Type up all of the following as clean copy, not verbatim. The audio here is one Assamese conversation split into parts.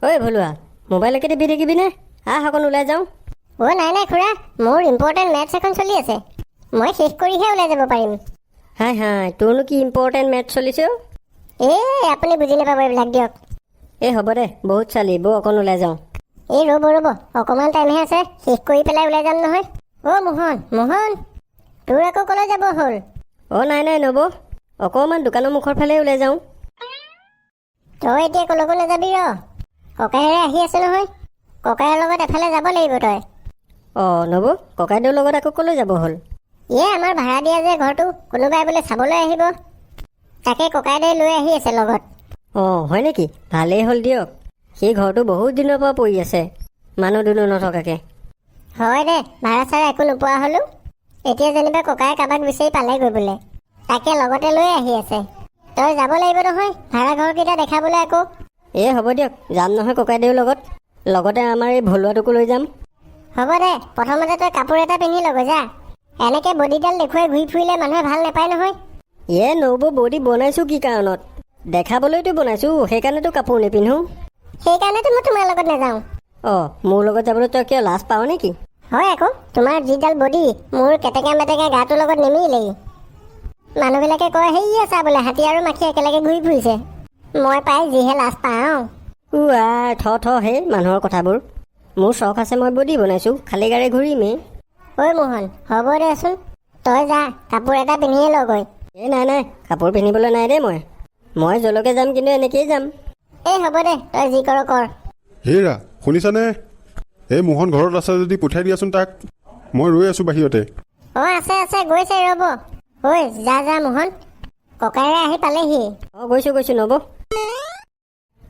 ঐ ভলুৱা, মোবাইলকে টিপি থাকিবিনে? আহ অকণ ওলাই যাওঁ। অ' নাই নাই খুৰা, মোৰ ইম্পৰ্টেণ্ট মেথছ এখন চলি আছে। মই শেষ কৰিহে ওলাই যাব পাৰিম। হাই হাই, তোৰনো কি ইম্পৰ্টেণ্ট মেথছ চলিছে অ'? এই আপুনি বুজি নাপাব এইবিলাক, দিয়ক। এই হ'ব দে, বহুত চালি, বৌ অকণ ওলাই যাওঁ। এই ৰ'ব ৰ'ব, অকণমান টাইমহে আছে, শেষ কৰি পেলাই ওলাই যাম নহয়। অ' মোহন, মোহন, তোৰ আকৌ ক'লৈ যাব হ'ল? অ' নাই নাই নবৌ, অকণমান দোকানৰ মুখৰ ফালে ওলাই যাওঁ। তই এতিয়া ক'লৈকো নাযাবি, ৰ। ককায়েৰে আহি আছে নহয়, ককায়েৰ লগত এফালে যাব লাগিব তই। অঁ নবৌ, ককাইদেউৰ লগত আকৌ ক'লৈ যাব হ'ল? আমাৰ ভাড়া দিয়া যে ঘৰটো, কোনোবাই বোলে চাবলৈ আহিব, তাকে ককাইদেৱে লৈ আহি আছে লগত। অঁ হয় নেকি? ভালেই হ'ল দিয়ক। সেই ঘৰটো বহুত দিনৰ পৰা পৰি আছে মানুহ দুনুহ নথকাকৈ। হয় দে, ভাড়া চাড়া একো নোপোৱা হ'লো। এতিয়া যেনিবা ককায়ে কাৰোবাক বিচাৰি পালেগৈ বোলে, তাকে লগতে লৈ আহি আছে। তই যাব লাগিব নহয় ভাড়া ঘৰকেইটা দেখাবলৈ আকৌ। এই হ'ব দিয়ক, যাম নহয় ককাইদেউৰ লগত। লগতে আমাৰ এই ভলুৱাটোকো লৈ যাম। হ'ব দে, প্ৰথমতে তই কাপোৰ এটা পিন্ধি লগৈ যা। এনেকে বডিডাল দেখুৱাই ঘূৰি ফুৰিলে মানুহে ভাল নাপায় নহয়। নবৌ, বডি বনাইছোঁ কি কাৰণত? দেখাবলৈতো বনাইছোঁ, সেইকাৰণেতো কাপোৰ নিপিন্ধো। সেইকাৰণেতো মই তোমাৰ লগত নাযাওঁ। অঁ, মোৰ লগত যাবলৈ তই কিয় লাজ পাৱ নেকি? হয় আকৌ, তোমাৰ যিডাল বডি মোৰ কেটেকা মেটেকা গাটোৰ লগত নিমিলেই। মানুহবিলাকে কয়, হেৰি চা বোলে হাতী আৰু মাখি একেলগে ঘূৰি ফুৰিছে। মই পাই যিহে লাজ পাওঁ। আই, থ থ, সেই মানুহৰ কথাবোৰ। মোৰ চখ আছে, মই বডি বনাইছোঁ, খালী গাৰে ঘূৰিমেই। ঐ মোহন, হ'ব দেচোন, তই যা, কাপোৰ এটা পিন্ধিয়ে লগৈ। এই নাই নাই, কাপোৰ পিন্ধিবলৈ নাই দেই। মই য'লৈকে যাম কিন্তু এনেকেই যাম। এই হ'ব দে, তই যি কৰ কৰ। হেৰা, শুনিছানে? এই মোহন ঘৰত আছে যদি পঠিয়াই দিয়াচোন তাক, মই ৰৈ আছোঁ বাহিৰতে। অঁ আছে আছে, গৈছে ৰ'ব। ঐ যা যা মোহন, ককায়েৰে আহি পালেহি। অঁ গৈছোঁ গৈছোঁ নবৌ।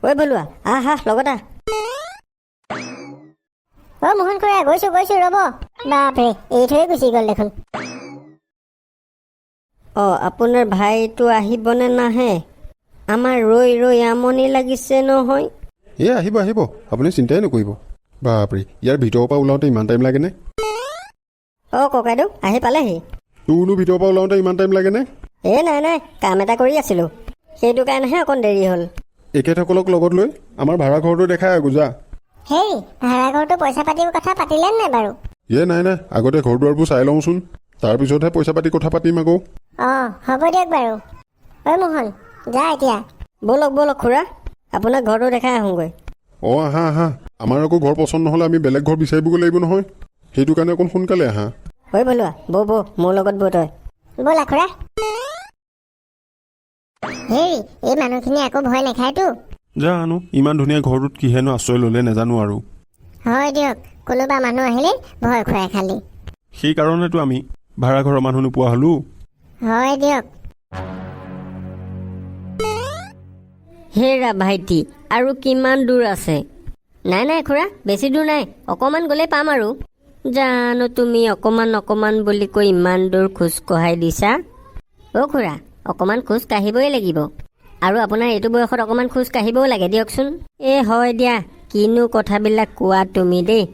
ঐ ভলুৱা, আহ আহ, লগত আহ। অ' মোহন খুৰা, গৈছোঁ গৈছোঁ ৰ'ব। বাপৰে, এৰি থৈয়ে গুচি গ'ল দেখোন। অঁ, আপোনাৰ ভাইটো আহিবনে নাহে? আমাৰ ৰৈ ৰৈ আমনি লাগিছে নহয়। এই আহিব আহিব, আপুনি চিন্তাই নকৰিব। বাপৰে, ইয়াৰ ভিতৰৰ পৰা ওলাওঁতে ইমান টাইম লাগেনে? অঁ ককাইদেউ আহি পালেহি। তোৰনো ভিতৰৰ পৰা ওলাওঁতে ইমান টাইম লাগেনে? এই নাই নাই, কাম এটা কৰি আছিলোঁ, সেইটো কাৰণেহে অকণ দেৰি হ'ল। এখেতসকলক লগত লৈ আমাৰ ভাড়া ঘৰটো দেখাই আগো যা। হেৰি, ভাড়াঘৰটো পইচা পাতিৰ কথা পাতিলে নাই বাৰু? নাই নাই, আগতে ঘৰ দুৱাৰবোৰ চাই লওঁচোন, তাৰপিছতহে পইচা পাতি কথা পাতিম আকৌ। অঁ হ'ব দিয়ক বাৰু। ঐ মোহন, যা এতিয়া। ব'লক ব'লক খুৰা, আপোনাক ঘৰটো দেখাই আহোঁগৈ। অঁ আহা আহা, আমাৰ আকৌ ঘৰ পচন্দ নহ'লে আমি বেলেগ ঘৰ বিচাৰিবগৈ লাগিব নহয়, সেইটো কাৰণে অকণ সোনকালে আহা। ঐ ভলুৱা, বৌ বৌ, মোৰ লগত বৌ তই। ব'লা খুৰা। হেৰি, এই মানুহখিনি আকৌ ভয় নাখায়তো। জানো, ইমান ধুনীয়া ঘৰটোত কিহেনো আশ্ৰয় ল'লে নাজানো আৰু। হয় দিয়ক, কোনোবা মানুহ আহিলে ভয় খুৱাই খালি। সেইকাৰণেতো আমি ভাড়া ঘৰৰ মানুহ নোপোৱা হ'লো। হয় দিয়ক। হেৰা ভাইটি, আৰু কিমান দূৰ আছে? নাই নাই খুৰা, বেছি দূৰ নাই, অকণমান গ'লেই পাম আৰু। জানো, তুমি অকণমান অকণমান বুলি কৈ ইমান দূৰ খোজ কঢ়াই দিছা। অ' খুৰা, অকণমান খোজ কাঢ়িবই লাগিব আৰু আপোনাৰ এইটো বয়সত অকণমান খোজ কাঢ়িবও লাগে দিয়কচোন। এই হয় দিয়া, কিনো কথাবিলাক কোৱা তুমি দেই।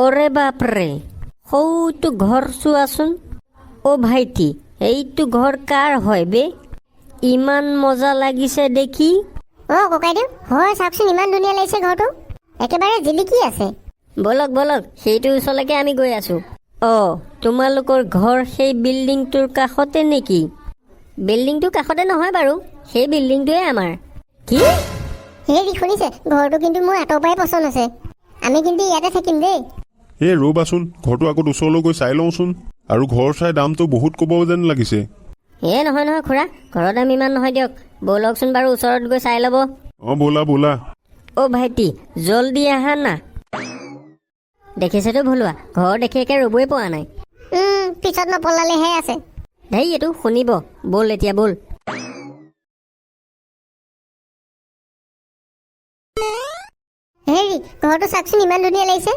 অৰে বাপৰে, সৌটো ঘৰ চোৱাচোন। অ' ভাইটি, এইটো ঘৰ কাৰ হয় বে? ইমান মজা লাগিছে দেখি। অ' ককাইদেউ, হয় চাওকচোন, ইমান ধুনীয়া লাগিছে ঘৰটো, একেবাৰে জিলিকি আছে। ব'লক ব'লক, সেইটোৰ ওচৰলৈকে আমি গৈ আছোঁ। অঁ, তোমালোকৰ ঘৰ সেই বিল্ডিংটোৰ কাষতে নেকি? বিল্ডিংটোৰ কাষতে নহয় বাৰু, সেই বিল্ডিংটোৱে আমাৰ। কি? হেৰি শুনিছে, ঘৰটো কিন্তু মোৰ আঁতৰৰ পৰাই পচন্দ হৈছে। আমি কিন্তু ইয়াতে থাকিম দেই। এই ৰ'বাচোন, ঘৰটো আগত ওচৰলৈ গৈ চাই লওঁচোন। আৰু ঘৰ চাই দামটো বহুত ক'ব যেন লাগিছে। এই নহয় নহয় খুৰা, ঘৰৰ দাম ইমান নহয় দিয়ক। ব'লকচোন বাৰু, ওচৰত গৈ চাই ল'ব। অঁ ব'লা ব'লা। অ' ভাইটি, জলদি আহা না। দেখিছেতো ভুলোৱা, ঘৰ দেখি একে ৰ'বই পৰা নাই। পিছত নপলালেহে আছে। ধেই, এইটো শুনিব। ব'ল এতিয়া ব'ল। হেৰি, ঘৰটো চাওকচোন, ইমান ধুনীয়া লাগিছে।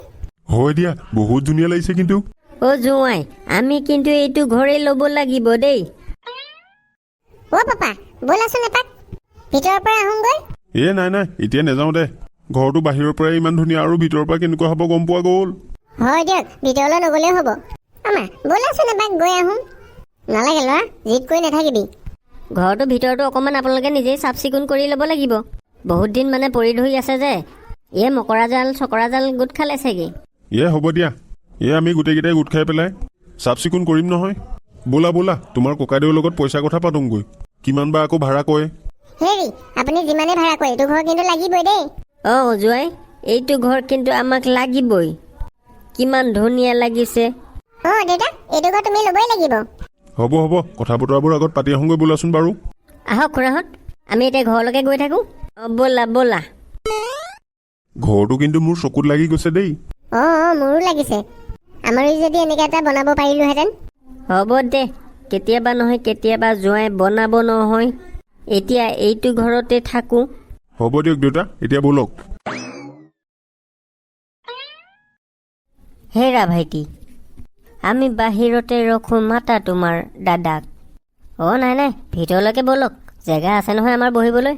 হয় দিয়া, বহুত ধুনীয়া লাগিছে কিন্তু। অ' জোঁৱাই, আমি কিন্তু এইটো ঘৰেই ল'ব লাগিব দেই। অ' পাপা, ব'লাচোন এপাক ভিতৰৰ পৰা আহোঁগৈ। এ নাই নাই, এতিয়া নাযাওঁ দে। ঘৰটো বাহিৰৰ পৰাই ইমান ধুনীয়া, আৰু ভিতৰৰ পৰা কেনেকুৱা হ'ব গম পোৱা গ'ল। হয় দিয়ক, ভিতৰলৈ নগ'লেও হ'ব। আমা ব'লাচোন এপাক গৈ আহোঁ। নালাগে ল'ৰা, জিদ কৰি নাথাকিবি। ঘৰটোৰ ভিতৰতো অকণমান আপোনালোকে নিজেই চাফ চিকুণ কৰি ল'ব লাগিব। বহুত দিন মানে পৰি ধৰি আছে যে, এই মকৰা জাল চকৰা জাল গোট খালে চাগে। এ হ'ব দিয়া, আমি গোটেইকেইটাই গোট খাই পেলাই চাফ চিকুণ কৰিম নহয়। ব'লা ব'লা, তোমাৰ ককাইদেউৰ লগত পইচা কথা পাতোঁগৈ, কিমান বা আকৌ ভাড়া কয়। হেৰি, আপুনি যিমানে ভাড়া কৰে, এইটো ঘৰ কিন্তু লাগিবই দেই। অঁ জোঁৱাই, এইটো ঘৰ কিন্তু আমাক লাগিবই। কিমান ধুনীয়া লাগিছে। অঁ দেউতা, এইটো ঘৰ তুমি ল'বই লাগিব। হ'ব হ'ব, কথা বতৰাবোৰ আগত পাতি আহোঁগৈ ব'লাচোন বাৰু। আহক খুৰাহঁত, আমি এতিয়া ঘৰলৈকে গৈ থাকোঁ। অঁ, ব'লা ব'লা। ঘৰটো কিন্তু মোৰ চকুত লাগি গৈছে দেই। অঁ অঁ মোৰো লাগিছে। আমাৰো যদি এনেকৈ এটা বনাব পাৰিলোহেঁতেন। হ'ব দে, কেতিয়াবা নহয় কেতিয়াবা জোঁৱাই বনাব নহয়। এতিয়া এইটো ঘৰতে থাকোঁ। হ'ব দিয়ক দেউতা, এতিয়া ব'লক। হেৰা ভাইটি, আমি বাহিৰতে ৰখোঁ, মাতা তোমাৰ দাদাক। অ' নাই নাই, ভিতৰলৈকে ব'লক, জেগা আছে নহয় আমাৰ বহিবলৈ।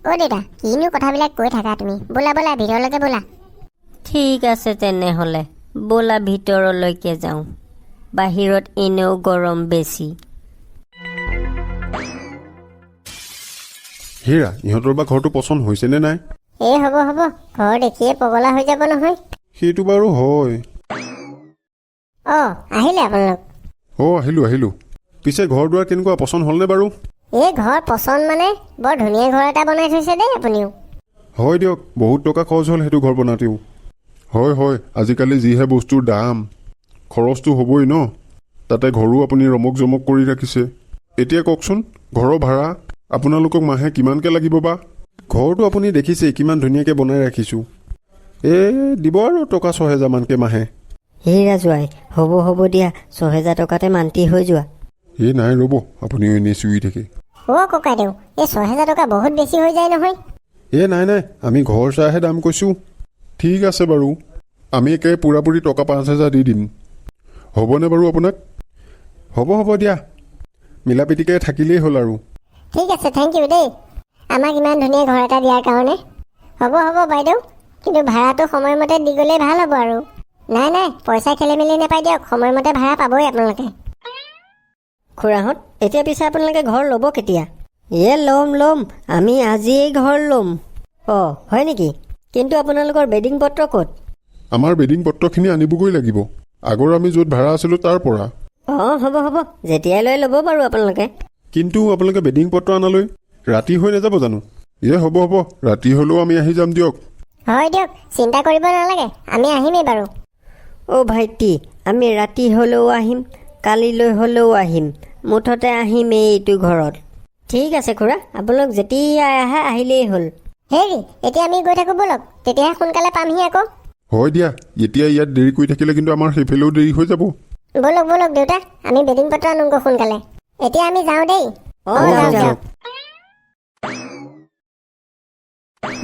অ' দেউতা, কিনো কথাবিলাক কৈ থাকা তুমি। ব'লা ব'লা, ভিতৰলৈকে ব'লা। ঠিক আছে তেনেহ'লে, ব'লা ভিতৰলৈকে যাওঁ, বাহিৰত এনেও গৰম বেছি। হেৰা, ইহঁতৰ বা ঘৰটো পচন্দ হৈছেনে নাই? এই হ'ব হ'ব, ঘৰ দেখিয়ে পগলা হৈ যাব নহয়। সেইটো বাৰু হয়। অঁ, আহিলে আপোনালোক? অ' আহিলোঁ আহিলোঁ। পিছে ঘৰ দুৱাৰ কেনেকুৱা, পচন্দ হ'লনে বাৰু? এই ঘৰ পচন্দ মানে বৰ ধুনীয়া ঘৰ এটা বনাই থৈছে দেই আপুনিও। হয় দিয়ক, বহুত টকা খৰচ হ'ল সেইটো ঘৰ বনাওঁতেও। হয় হয়, আজিকালি যিহে বস্তুৰ দাম, খৰচটো হ'বই ন। তাতে ঘৰো আপুনি ৰমক জমক কৰি ৰাখিছে। এতিয়া কওকচোন, ঘৰৰ ভাড়া আপোনালোকক মাহে কিমানকৈ লাগিব বা? ঘৰটো আপুনি দেখিছেই কিমান ধুনীয়াকৈ বনাই ৰাখিছোঁ। এই দিব আৰু টকা 6000মানকৈ মাহে। হেৰা জোঁৱাই, হ'ব হ'ব দিয়া, 6000 টকাতে মান্তি হৈ যোৱা। এই নাই ৰ'ব, আপুনিও এনেই চিঞৰি থাকে। অ' ককাইদেউ, এই 6000 টকা বহুত বেছি হৈ যায় নহয়। এই নাই নাই, আমি ঘৰ চাইহে দাম কৈছোঁ। ঠিক আছে বাৰু, আমি একে পূৰাপূৰি টকা 5000 দি দিম, হ'বনে বাৰু আপোনাক? হ'ব হ'ব দিয়া, মিলা প্ৰীতিকে থাকিলেই হ'ল আৰু। ঠিক আছে, thank U দেই, আমাক ইমান ধুনীয়া ঘৰ এটা দিয়াৰ কাৰণে। হ'ব হ'ব বাইদেউ, কিন্তু ভাড়াটো সময়মতে দি গ'লেই ভাল হ'ব আৰু। নাই নাই, পইচা খেলি মেলি নাপাই দিয়ক, সময়মতে ভাড়া পাবই আপোনালোকে। খুৰাহঁত, এতিয়া পিছে আপোনালোকে ঘৰ ল'ব কেতিয়া? ল'ম ল'ম, আমি আজিয়েই ঘৰ ল'ম। অঁ হয় নেকি? কিন্তু আপোনালোকৰ বেডিং পত্ৰ ক'ত? আমাৰ বেডিং পত্ৰখিনি আনিবগৈ লাগিব, আগৰ আমি য'ত ভাড়া আছিলোঁ তাৰ পৰা। অঁ হ'ব হ'ব, যেতিয়াই লৈ ল'ব বাৰু আপোনালোকে। কিন্তু আপোনালোকে বেডিং পত্ৰ আনালৈ ৰাতি হৈ নাযাব জানো? হ'ব হ'ব, ৰাতি হ'লেও আমি আহি যাম দিয়ক। হয় দিয়ক, চিন্তা কৰিব নালাগে, আমি আহিমেই বাৰু। অ' ভাইটি, আমি ৰাতি হ'লেও আহিম, কালিলৈ হ'লেও আহিম, মুঠতে আহিমেই এইটো ঘৰত। ঠিক আছে খুৰা, আপোনালোক যেতিয়াই আহে আহিলেই হ'ল। হেৰি, এতিয়া আমি গৈ থাকোঁ ব'লক, তেতিয়াহে সোনকালে পামহি আকৌ। হয় দিয়া, এতিয়া ইয়াত দেৰি কৰি থাকিলে কিন্তু আমাৰ সেইফালেও দেৰি হৈ যাব। ব'লক ব'লক দেউতা, আমি বেডিং পত্ৰ আনোগৈ সোনকালে। এতিয়া আমি যাওঁ দেই। অঁ, যাওক যাওক।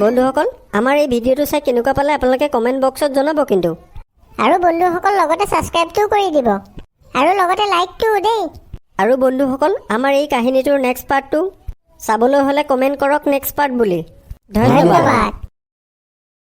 বন্ধুসকল, আমাৰ এই ভিডিঅ'টো চাই কেনেকুৱা পালে আপোনালোকে কমেণ্ট বক্সত জনাব কিন্তু। আৰু বন্ধুসকল, লগতে ছাবস্ক্ৰাইবটোও কৰি দিব আৰু লগতে লাইকটোও দেই। আৰু বন্ধুসকল, আমাৰ এই কাহিনীটোৰ নেক্সট পাৰ্টটো চাবলৈ হ'লে কমেণ্ট কৰক নেক্সট পাৰ্ট বুলি। ধন্যবাদ। ধন্যবাদ।